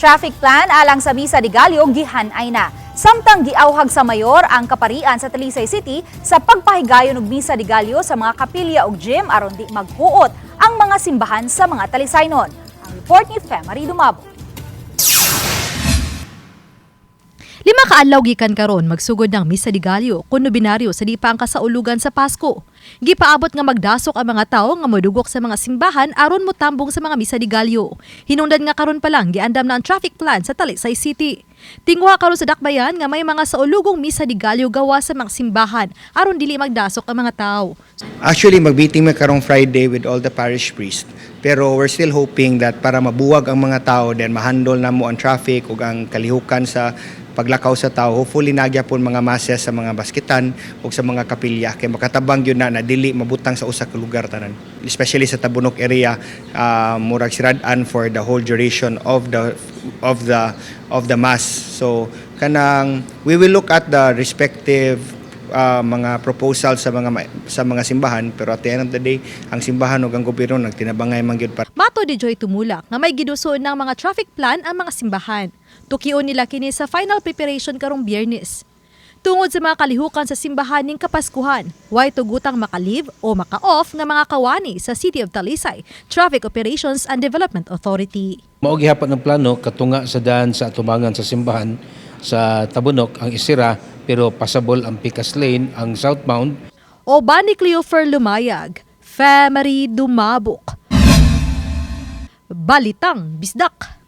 Traffic plan alang sa Misa de Gallo gihanay na. Samtang giawhag sa mayor ang kaparian sa Talisay City sa pagpahigayon og Misa de Gallo sa mga kapilya ug gym aron di maghuot ang mga simbahan sa mga Talisaynon. Ang report ni Femary Dumabo. 5 ka adlaw gikan karon magsugod ng Misa de Gallo kun nobinaryo sa di pa ang kasaulugan sa Pasko. Gipaabot nga magdasok ang mga tawo nga modugok sa mga simbahan aron motambong sa mga Misa de Gallo. Hinungdan nga karon pa lang giandam na ang traffic plan sa Talisay City. Tinguha karon sa dakbayan nga may mga saulugong Misa de Gallo gawa sa mga simbahan aron dili magdasok ang mga tawo. Actually, mag-meeting mi karong Friday with all the parish priests. Pero we're still hoping that para mabuwag ang mga tao, then mahandle na mo ang traffic ug ang kalihukan sa paglakaw sa tao. Hopefully, naa gyapon mga masses sa mga basketan ug sa mga kapilya kay makatabang gyud na na dili mabutang sa usa ka lugar tanan. Especially sa Tabunok area, murag sirad-an for the whole duration of the mass. So kanang we will look at the respective mga proposal sa mga simbahan, pero at the end of the day, ang simbahan ug ang gobyerno nagtinabangay man gyud para Matod ni Joy Tumulak nga may giduso ng mga traffic plan ang mga simbahan. Tukion nila kini sa final preparation karong Biyernes. Tungod sa mga kalihukan sa simbahan ning Kapaskuhan, way tugutang maka-leave o maka-off nga mga kawani sa City of Talisay Traffic Operations and Development Authority. Mao gihapon ang plano katunga sa daan sa atubangan sa simbahan sa Tabunok ang isira, pero passable ang Picas Lane ang southbound. Uban ni Cleofer Lumayag, Femary Dumabok. Balitang Bisdak.